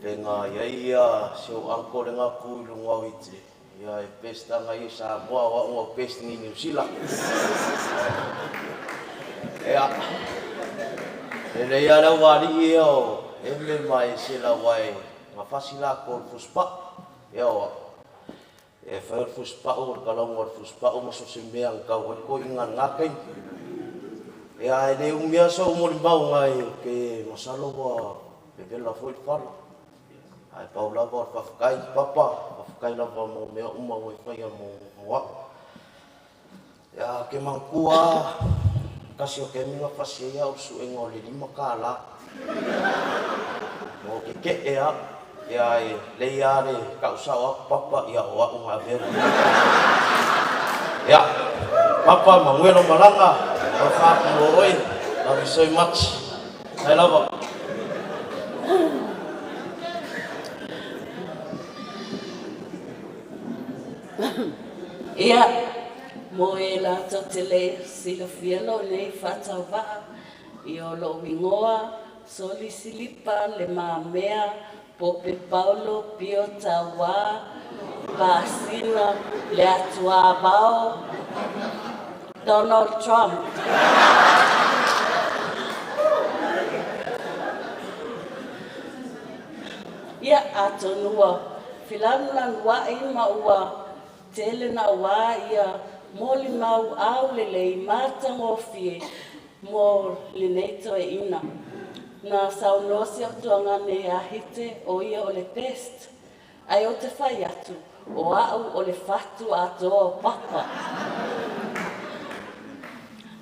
Fega i ai ia si ou uncle le ngaku i luga o ite ia e best anga ia i Samoa o au au best ni New Zealand. Ia, lelei lava le aualii ia o Eme ma Esela aua e gafasi latou i le fusipau. Ia o au, e fai o le fusipau, o le kalauga o le fusipau ma so o se mea na tau ai le toeaina i lena taimi. Ia ae le umi lava sou molimau ou te masalo ua vevela foi le fala. Ae pau lava o le faafetai, Papa, faafetai lava mo mea uma ua e faia mo au. Ia, ou te manatua lava tasi o taimi na fasi ai au i le suega o le $5. Ua ou tetee lava, ia ae lelei lava le tau sao atu, Papa, ia o au na avea le $5. Ia, Papa, manuia lau malaga, alofa atu mo oe, love you so much. Faafetai lava. Ia, mo e latou te le silafia lou nei faatauvaa, ia o lou igoa, Soli Silipa Le Mamea Pope Paulo Pio Tauā Pasina Le Atuavao Donald Trump. Ia, atonu ua felanulanuai ma ua tele naua ia molimau aulelei matagofie mo lenei toeaina. Na saunoa si ou tuagane ia Hite o ia o le best, ae ou te fai atu o au o le fatu atoa o Papa.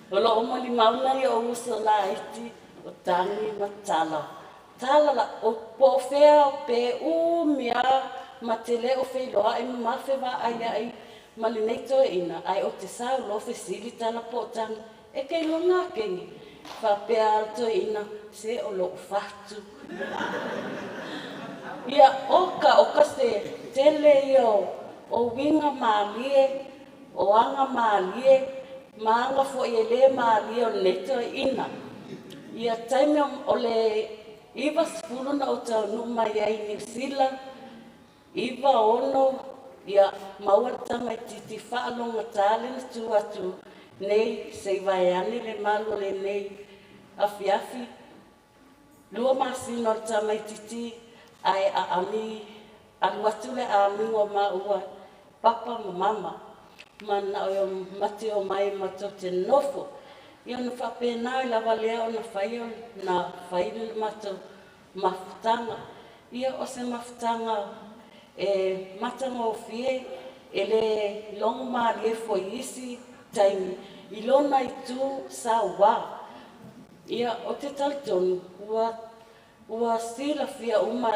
O loo molimau nai ou uso laiti o Tagi ma Tala. Tala la o po o fea pe umi a ma te le o feiloai ma ma fevaaiai ma lenei toeaina, ae ou te sau loa fesili Tala po o Tagi, E kei lona akeni, faapea a le toeaina, se o lou fatu. Ia, oka oka se tele ia o uiga malie, o aga malie, ma aga foi e le malie o lenei toeaina. Ia taimi o le 90 na ou taunuu mai ai i Niu Sila, 96, ia maua le tamaitiiti faalogogata le na tu atu nei se i vaeane le malu o lenei afiafi, 2 masina o le tamaitiiti ae aami alu atu le aamiga o maua papa ma mama mananao e mate o mai matou te nofo. Ia ona faapena ai lava lea ona fai na fai le matou mafutaga. Ia o se mafutaga e matagofie e le logomalie foi i isi taimi i lona itu sauā. Ia ou te talitonu ua silafia uma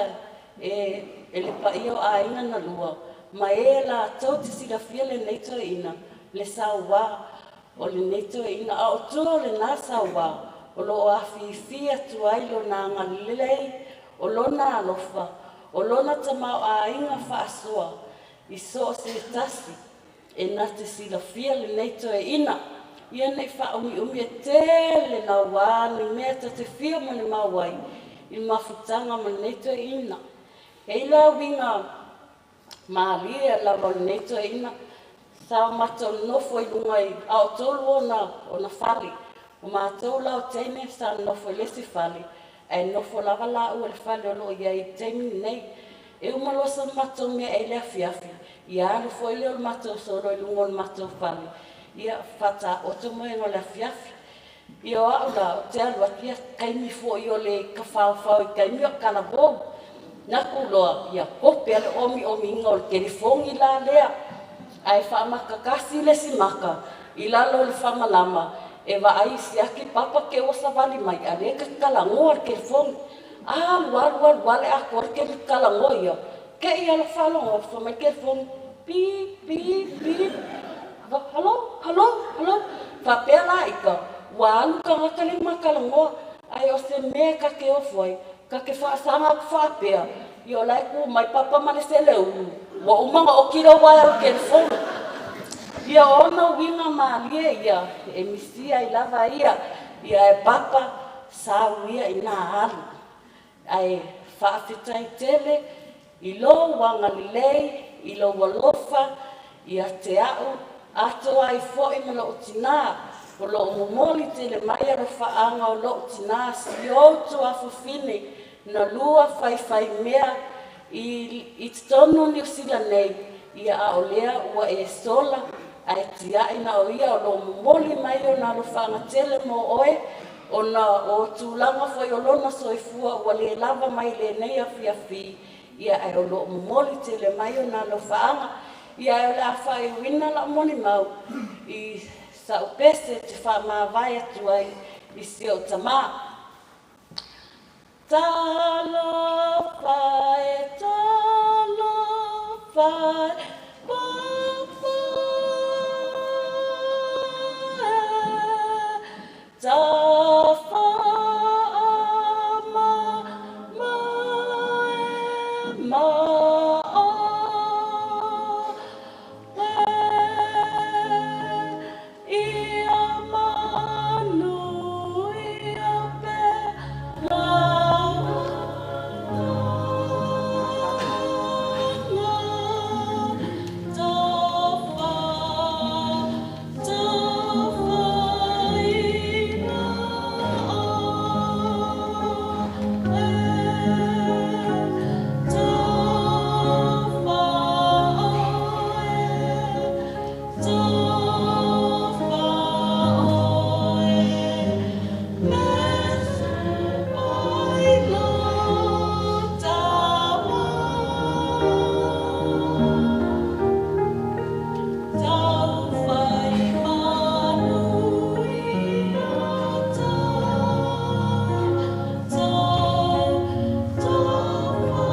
e le paia o aiga na lua ma e latou te silafia lenei toeaina le sauā o lenei toeaina, a o tua o lena sauā o loo afifi atu ai lona agalelei, o lona alofa, o lona tamaoaiga faasoa i so o se tasi e na te silafia lenei toeaina. Ia nei faaumiumi e tele nauā ni mea ta te fia molimau ai i le mafutaga ma lenei toeaina. E i la uiga malie lava o lenei toeaina, sa o matou nofo i luga i a o tolu ona fale. O matou la o teine sa nofo i le isi fale, ae nofo lava laua i le fale o loo i ai i le taimi lenei. E uma loa sa matou meaai i le afiafi, ia alu foi lea o le matou solo i luga o le matou fale, ia faataoto moega o le afiafi. Ia o au la ou te alu atu, ia taimi foi o le tafaofao i taimi o talavou. Na ku loa ia kope le omiomiga o le telefoni la lea, ae faamakatasi le isi maka i lalo o le faamalama e vaai siaki Papa te ua savali mai a lea e talanoa le telefoni. Alu alu alu lava le atoa le talanoa ia, te i ala faalogo fai mai le telefoni, pip pip pip, halo halo halo. Faapea la ika ua alu tagata le ma talanoa, ae o se mea ta te ofo ai, ta te faasaga atu faapea, ia o la e tu mai Papa ma le seleulu ua uma ona oti le uaea o le telefoni. Ia o ona uiga malie ia e misia ai lava ia, ia e Papa sau ia ina alu ae Faafetai tele i lou agalelei, i lou alofa ia te a'u atoa ai foi ma lo'u tinā o loo momoli tele mai alofaaga o lo'u tinā, si ou tuafafine na lua faifaimea i totonu o Niusila nei. Ia a o lea ua e sola ae tiai na o ia o loo momoli mai ona alofaaga tele mo oe ona o tulaga foi o lona soifua ua le lava mai i lenei afiafi. Ia ae o loo momoli tele mai ona alofaaga. Ia ae o le a faaiuina lau molimau i sa'u pese e te faamavae atu ai i si ou tamā. Talofa e, talofa e, papa e, tafa ma mae ma oe, ia manuia pea lau tofaina oe, tofa oe, tofa oe, mese oi lo taua. Taufai manuia tatou, tofa,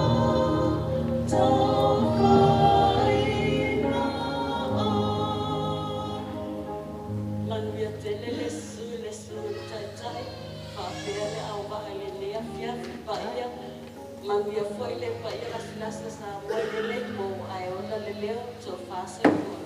tofaina oe. Manuia tele le susu i le Susuga i le Taitai faapea le auvaa i lenei afiafi paia. Manuia foi le paia lasilasi a Samoa i lenei po, ae ola le leo. Tofa soifua.